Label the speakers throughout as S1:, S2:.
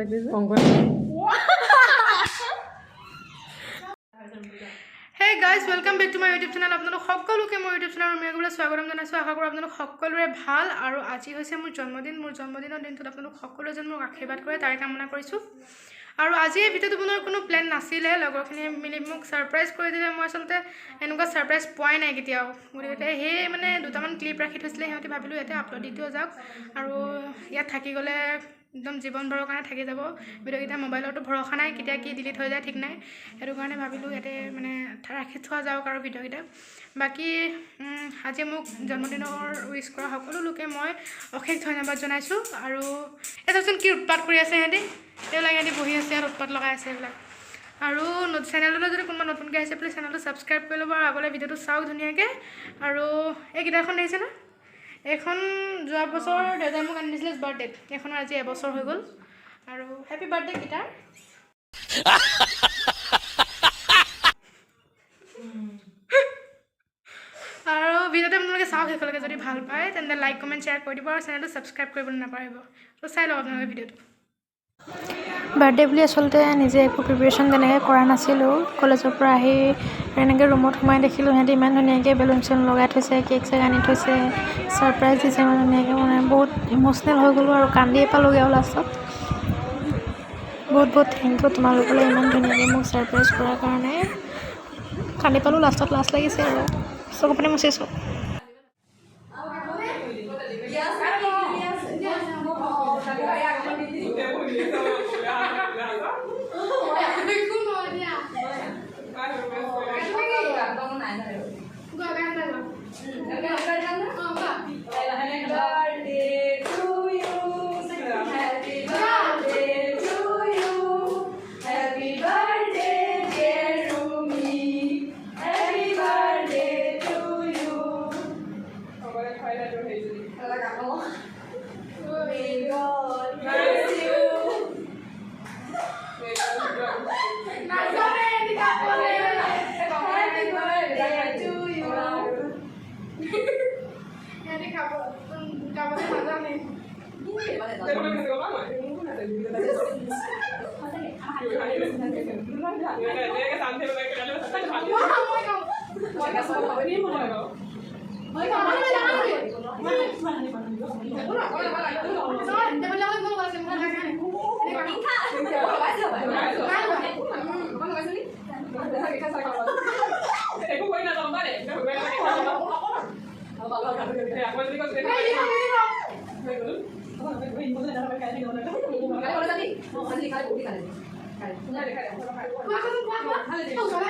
S1: লাগিছে।
S2: Hey guys, welcome back to my YouTube channel. আপোনালোক সকলোকে মোৰ ইউটিউব চেনেল ৰুমিয়াগুলৈ স্বাগতম জনাইছোঁ। আশা কৰোঁ আপোনালোক সকলোৰে ভাল। আৰু আজি হৈছে মোৰ জন্মদিন। মোৰ জন্মদিনৰ দিনটোত আপোনালোক সকলোৱে যেন মোক আশীৰ্বাদ কৰে, তাৰে কামনা কৰিছোঁ। আৰু আজি এই ভিডিঅ'টো বনোৱাৰ কোনো প্লেন নাছিলে, লগৰখিনিয়ে মিলি মোক ছাৰপ্ৰাইজ কৰি দিলে। মই আচলতে এনেকুৱা ছাৰপ্ৰাইজ পোৱাই নাই কেতিয়াও। গতিকে সেই মানে দুটামান ক্লিপ ৰাখি থৈছিলে সিহঁতি, ভাবিলোঁ ইয়াতে আপলোড দি দিয়া যাওক। আৰু ইয়াত থাকি গ'লে একদম জীৱনভৰৰ কাৰণে থাকি যাব ভিডিঅ'কেইটা। মোবাইলতো ভৰসা নাই, কেতিয়া কি ডিলিট হৈ যায় ঠিক নাই। সেইটো কাৰণে ভাবিলোঁ ইয়াতে মানে ৰাখি থোৱা যাওক আৰু ভিডিঅ'কেইটা। বাকী আজি মোক জন্মদিনৰ উইচ কৰা সকলো লোকে মই অশেষ ধন্যবাদ জনাইছোঁ। আৰু এই চাওকচোন কি উৎপাত কৰি আছে সিহঁতি। এইবিলাক সিহঁতি বহি আছে ইয়াত, উৎপাত লগাই আছে এইবিলাক। আৰু চেনেলটোলৈ যদি কোনোবা নতুনকৈ আহিছে, প্লিজ চেনেলটো ছাবস্ক্ৰাইব কৰি ল'ব আৰু আগলৈ ভিডিঅ'টো চাওক ধুনীয়াকৈ। আৰু এই কিতাপখন দেখিছেনে? এইখন যোৱা বছৰ দেউতাই মোক আনি দিছিলে বাৰ্থডেত। এইখনৰ আজি এবছৰ হৈ গ'ল। আৰু হেপী বাৰ্থডে গীতাৰ। আৰু ভিডিঅ'টো আপোনালোকে চাওক শেষলৈকে। যদি ভাল পায়, তেন্তে লাইক, কমেণ্ট, শ্বেয়াৰ কৰি দিব আৰু চেনেলটো ছাবস্ক্ৰাইব কৰিবলৈ নাপাহৰিব। ত' চাই লওক আপোনালোকে ভিডিঅ'টো।
S3: বাৰ্থডে বুলি আচলতে নিজে একো প্ৰিপেৰেশ্যন তেনেকৈ কৰা নাছিলোঁ। কলেজৰ পৰা আহি এনেকৈ ৰুমত সোমাই দেখিলোঁ, সিহঁতি ইমান ধুনীয়াকৈ বেলুন চেলুন লগাই থৈছে, কেক চেক আনি থৈছে, ছাৰপ্ৰাইজ দিছে ইমান ধুনীয়াকৈ। মানে বহুত ইম'চনেল হৈ গ'লোঁ আৰু কান্দিয়ে পালোঁগৈ। আৰু লাষ্টত বহুত বহুত thank U তোমালোকলৈ, ইমান ধুনীয়াকৈ মোক ছাৰপ্ৰাইজ কৰাৰ কাৰণে। কান্দি পালোঁ লাষ্টত, লাজ লাগিছে আৰু চকু পানী মুচিছোঁ।
S1: Birthday to you. Happy birthday to you. Happy birthday, dear Rumi. Happy birthday to you. May God bless you. Happy birthday to you.
S2: সিহঁতি খাব গাবলৈ নাজানে। মই খাম, মই খাম। মই খাম। নহয়, টেবুল লগত মোৰ আছে, মোৰ নাই। কোৱাচোন, কোৱা কোৱা। অ, জ্বলা না।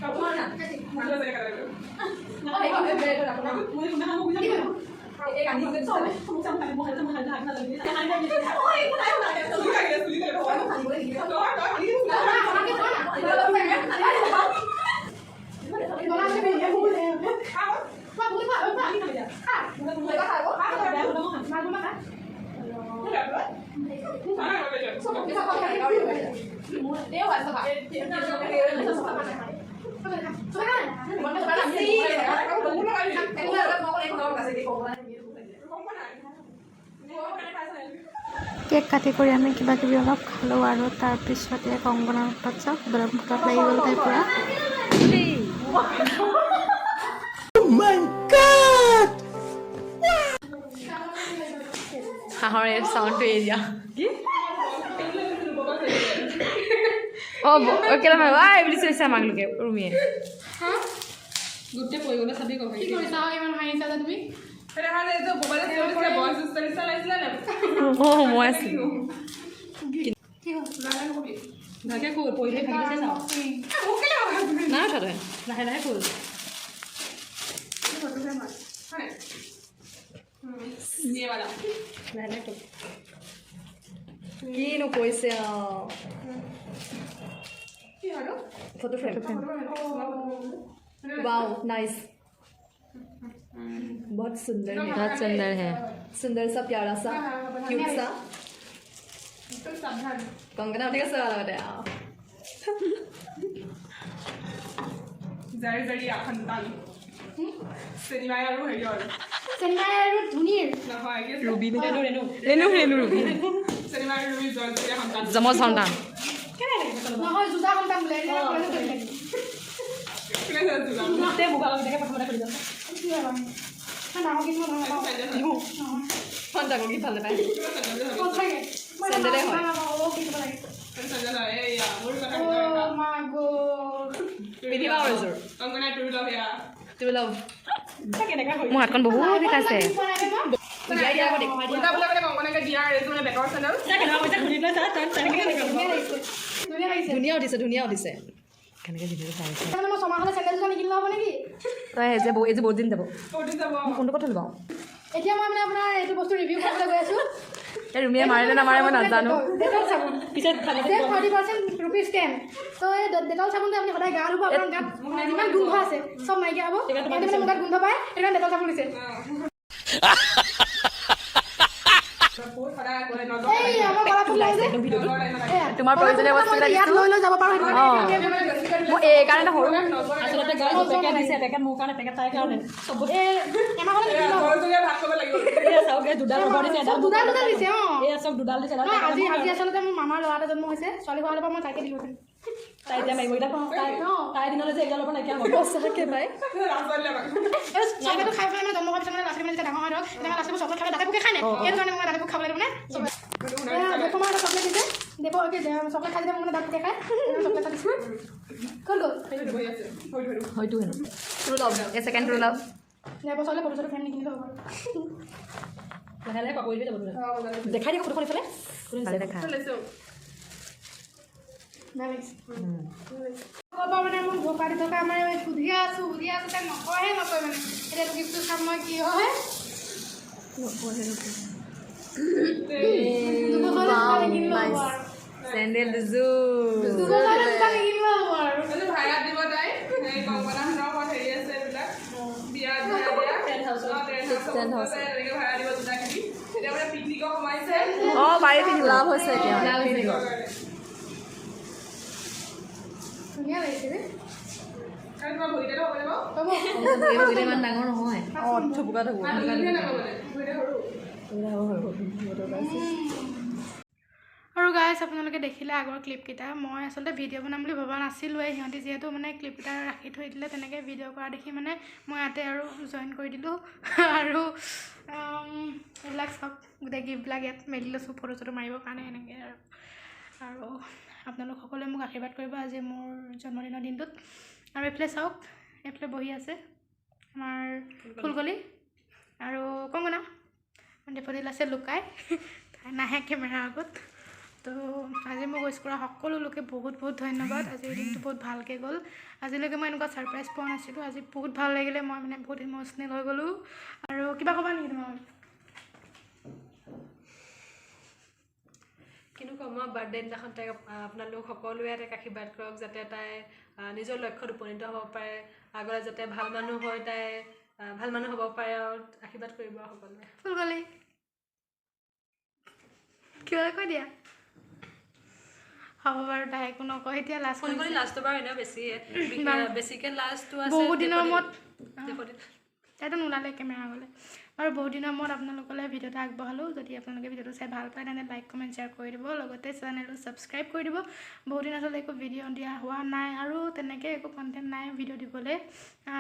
S2: অকণমান মই অকণমান।
S3: কেক কাটি কৰি আমি কিবা কিবি অলপ খালোঁ আৰু তাৰপিছতে কংগনাৰ উৎপাত চাওক। বেলুন ফুটাত লাগি গ'ল তাই পূৰা।
S1: হাঁহৰ এই চাউণ্ডটো এৰি দিয়া কি অ কেলে আই বুলি চিঞৰিছে আমাক লোকে ৰুমিয়ে।
S2: কি কৰিছা? ইমান হাঁহিছা যে তুমি।
S1: অঁ, মই আছিলোঁ।
S2: কি হ'ল?
S4: ভালকে খোল, পৰিলে ভাগি গৈছে, চাওঁ।
S1: নাই উঠা তই।
S4: লাহে লাহে খোল। লাহে লাহে খোল।
S1: কিনো কৈছে? অঁ, ফটো ফ্ৰেম। वाओ, नाइस, बहुत सुंदर है। बहुत सुंदर है। सुंदर सा, प्यारा सा, क्यूट सा। কংকনা, ঠিক আছে লগতে।
S5: জাৰি জাৰি সন্তান চিনেমাই আৰু হেৰিয়ৰ
S2: চেন্নাই আৰু ধুনীৰ।
S5: নহয়, কি আছিল?
S1: ৰুবি, ৰেণু, ৰেণু, ৰেণু, ৰুবি।
S5: চিনেমা আৰু ৰুবি জয়জৰীয়া সন্তান।
S1: যমজ সন্তান।
S2: নহয়, যুঁজা সন্তান বোলে, এনেকৈ ক'লে যে বেলেগ।
S5: কোনে যোগাম?
S4: গোটেই মুখৰ আগত প্ৰথমতে খুলি যাওঁ।
S2: কি হয় বাৰু? মই ডাঙৰ কিনিব নহয়। নহয়।
S1: সন্তান কি ভাল নাপায়?
S2: সঁচাকে। মই
S1: চেণ্ডেলে হয়।
S2: নাপাওঁ, কিনিব লাগে।
S5: এইয়া মোৰ কথা।
S2: অ' মা গড।
S1: পিন্ধিবা আৰু এযোৰ।
S5: কংকনা, তোৰ লভ এয়া।
S1: তুমি লভ।
S4: কেনেকুৱা হ'ল?
S1: মোৰ হাতখন বহুত বিষাইছে। উলিয়াই দিয়া আকৌ, দেখুৱাই দিয়া।
S5: উল্টা পুল্টা মানে কংকনাকে দিয়া আৰু এইটো মানে বেতৰ চেণ্ডেল।
S4: কেনেকুৱা হৈছে খুলি পেলাই চা, তই তেনেকে কেনেকুৱা?
S2: ধুনীয়া লাগিছে, ধুনীয়া লাগিছে।
S1: ধুনীয়া উঠিছে, ধুনীয়া উঠিছে। কেনেকৈ ভিডিঅ'টো চাই আছে।
S2: মানে মই ছমাহলৈ চেণ্ডেল জোতা নিকিনিলে হ'ব নেকি?
S1: তই এই যে এইযোৰ বহুত দিন যাব।
S5: বহুত দিন যাব।
S1: মোৰ ফোনটো ক'ত থ'লো বাৰু?
S2: এতিয়া মই মানে আপোনাৰ এইটো বস্তু ৰিভিউ কৰিবলৈ গৈ আছোঁ।
S1: এই ৰুমিয়ে মাৰে নে নামাৰে মই নাজানো।
S2: ডেটল চাবোন।
S4: পিছত খালি
S2: 30% ₹10। ত' এই ডেটল চাবোনটো আপুনি সদায় গা ধুব, আপোনাৰ গাত যিমান গোন্ধ আছে চব নাইকিয়া হ'ব। সিহঁতে মানে মোৰ গাত গোন্ধ পায়, সেইকাৰণে ডেটল চাবোন দিছে।
S5: সদায় নজৰ
S2: এই আমাৰ কলা ফুল যে এয়া,
S1: তোমাৰ প্ৰয়োজনীয়
S2: কলা ফুল
S1: বস্তুবিলাক
S2: ইয়াত
S1: দিছোঁ।
S2: লৈ লৈ যাব পাৰোঁ, সেইটো
S1: অঁ।
S2: কাৰণে।
S1: মই এইকাৰণে সৰু।
S4: আচলতে গাইজ, পেকেট দিছে, পেকেট মোৰ কাৰণে, পেকেট তাইৰ কাৰণে, চব বস্তু।
S2: এই এমাহলৈ নিকিনিলেও হ'ব।
S5: জয়জৰীয়া ভাগ কৰিব লাগিব।
S4: এয়া চাওক, এই দুডাল ৰবৰ দিছে, এডাল
S2: চব দুডাল দুডাল দিছে, অঁ।
S4: এয়া চব দুডাল দিছে, এডাল
S2: নহয়,
S4: পেকেট।
S2: আজি আচলতে মোৰ মামাৰ ল'ৰা এটা জন্ম হৈছে। ছোৱালী হোৱা হ'লে মই তাইকে দিলোহেঁতেন।
S4: তাই এতিয়া মাৰিব এতিয়া। তাই দিনলৈ যে এইডাল ৰবৰ নাইকিয়া হ'ব।
S1: সঁচাকৈ পাই।
S5: ৰাস্তাত দিলে আমাক।
S2: এই চকলেটটো খাই পেলাই মানে জন্ম হোৱাৰ পিছত মানে ল'ৰা ছোৱালী মানে যেতিয়া ডাঙৰ হয় ধৰক, তেনেকুৱা ল'ৰা ছোৱালীবোৰ চকলেট খালে দাঁতে পোকে খায় নাই, সেইটো কাৰণে মই দাঁতে পোক খাবলৈ মানে দেৱ মাৰ এটা চকলেট দিছে। দেৱ কি চকলেট খাই যেতিয়া মোৰ মানে দাঁত পোকে খায়, চকলেট এটা দিছে। ক'ত গ'ল?
S5: বহি আছে। হৈ ধৰো।
S1: হয়তো হেনো ট্ৰু লাভ, এই ছেকেণ্ড ট্ৰু লাভ।
S2: এবছৰলৈ ফটো চটো ফ্ৰেম নিকিনিলেও হ'ব আৰু।
S4: লাহে লাহে পাপৰি হৈ যাব তোৰ। দেখাই দিয়ক ফটোখন ইফালে।
S1: ভালে দেখা।
S5: লৈছোঁ।
S2: বেয়া লাগিছে। ক'ৰ পৰা মানে মোক ধোকা দি থকা, আমাৰ এই সুধিয়ে আছোঁ, সুধিয়ে আছোঁ, তাই নকয়হে নকয়। মানে এতিয়া এইটো গিফ্টটো চাম মই কি হয়। 2 বছৰলৈ জোতা নিকিনিলেও হ'ব আৰু।
S1: চেণ্ডেল দুযোৰ।
S2: 2 বছৰলৈ জোতা নিকিনিলেও হ'ব আৰু।
S5: এইটো ভাড়াত দিব তাই। এই কংকনাহঁতৰ ঘৰত হেৰি আছে, এইবিলাক বিয়াত ভাড়া দিয়া।
S4: টেণ্ট হাউচত।
S5: অঁ, টেণ্ট হাউচত আছে, তেনেকে ভাড়া দিব জোতা কিনি। এতিয়া মানে পিকনিকৰ সোমাইছে।
S1: অঁ, পাৰি, পিন্ধিব লাভ হৈছে এতিয়া।
S2: ধুনীয়া লাগিছে দেই।
S5: আৰু তোমাৰ ভৰিতে হ'ব লাগিব।
S2: হ'ব।
S1: ইমান ডাঙৰ নহয়। অঁ, থুপুকা থুপুকা।
S5: ভৰিতে নাপাব মানে ভৰিতে সৰু।
S2: আৰু গাইজ, আপোনালোকে দেখিলে আগৰ ক্লিপকেইটা। মই আচলতে ভিডিঅ' বনাম বুলি ভবা নাছিলোঁৱেই। সিহঁতি যিহেতু মানে ক্লিপকেইটা ৰাখি থৈ দিলে, তেনেকৈ ভিডিঅ' কৰা দেখি মানে মই ইয়াতে আৰু জইন কৰি দিলোঁ। আৰু এইবিলাক চব গোটেই গিফ্টবিলাক ইয়াত মেলি লৈছোঁ ফটো চটো মাৰিবৰ কাৰণে এনেকৈ। আৰু আপোনালোক সকলোৱে মোক আশীৰ্বাদ কৰিব আজি মোৰ জন্মদিনৰ দিনটোত। আৰু এইফালে চাওক, এইফালে বহি আছে আমাৰ ফুলকলি আৰু কংগনা। ডেফডিল আছে লুকাই, তাই নাহে কেমেৰাৰ আগত। তো আজি মোক উইচ কৰা সকলো লোকে বহুত বহুত ধন্যবাদ। আজিৰ দিনটো বহুত ভালকৈ গ'ল। আজিলৈকে মই এনেকুৱা ছাৰপ্ৰাইজ পোৱা নাছিলোঁ। আজি বহুত ভাল লাগিলে, মই মানে বহুত ইম'চনেল হৈ গ'লোঁ। আৰু কিবা ক'বা নেকি তোমালোকে?
S4: কিন্তু কম, মই বাৰ্থডে দিনাখন তাইক আপোনালোক সকলোৱে তাইক আশীৰ্বাদ কৰক, যাতে তাই নিজৰ লক্ষ্যত উপনীত হ'ব পাৰে, আগলৈ যাতে ভাল মানুহ হৈ তাই ভাল মানুহ হ'ব পাৰে আৰু আশীৰ্বাদ কৰিব আৰু সকলোৱে।
S2: ফুলকলি, কিবা কৈ দিয়া। হ'ব বাৰু, তাই একো নকয় এতিয়া, লাজ
S4: ফুলকলি
S2: কৰিছে।
S4: লাজটো বাৰু এনেও বেছিয়ে, বেছিকৈ লাজটো আছে।
S2: বহুত দিনৰ মূৰত
S4: ডেফডিল।
S2: তাইতো নোলালে কেমেৰা আগলৈ বাৰু। বহুত দিনৰ মূৰত আপোনালোকলৈ ভিডিঅ' এটা আগবঢ়ালোঁ। যদি আপোনালোকে ভিডিঅ'টো চাই ভাল পায়, তেন্তে লাইক, কমেণ্ট, শ্বেয়াৰ কৰি দিব, লগতে চেনেলটো ছাবস্ক্ৰাইব কৰি দিব। বহুত দিন আচলতে একো ভিডিঅ' দিয়া হোৱা নাই আৰু তেনেকৈ একো কণ্টেণ্ট নাই ভিডিঅ' দিবলৈ।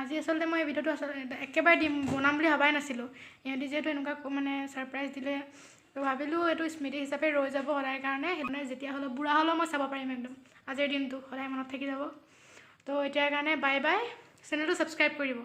S2: আজি আচলতে মই এই ভিডিঅ'টো আচলতে একেবাৰে দিম বনাম বুলি ভবাই নাছিলোঁ। ইহঁতি যিহেতু এনেকুৱা মানে ছাৰপ্ৰাইজ দিলে, তো ভাবিলোঁ এইটো স্মৃতি হিচাপে ৰৈ যাব সদায় কাৰণে। সেইকাৰণে যেতিয়া হ'লেও, বুঢ়া হ'লেও মই চাব পাৰিম একদম। আজিৰ দিনটো সদায় মনত থাকি যাব। তো এতিয়াৰ কাৰণে বাই বাই। চেনেলটো ছাবস্ক্ৰাইব কৰি দিব।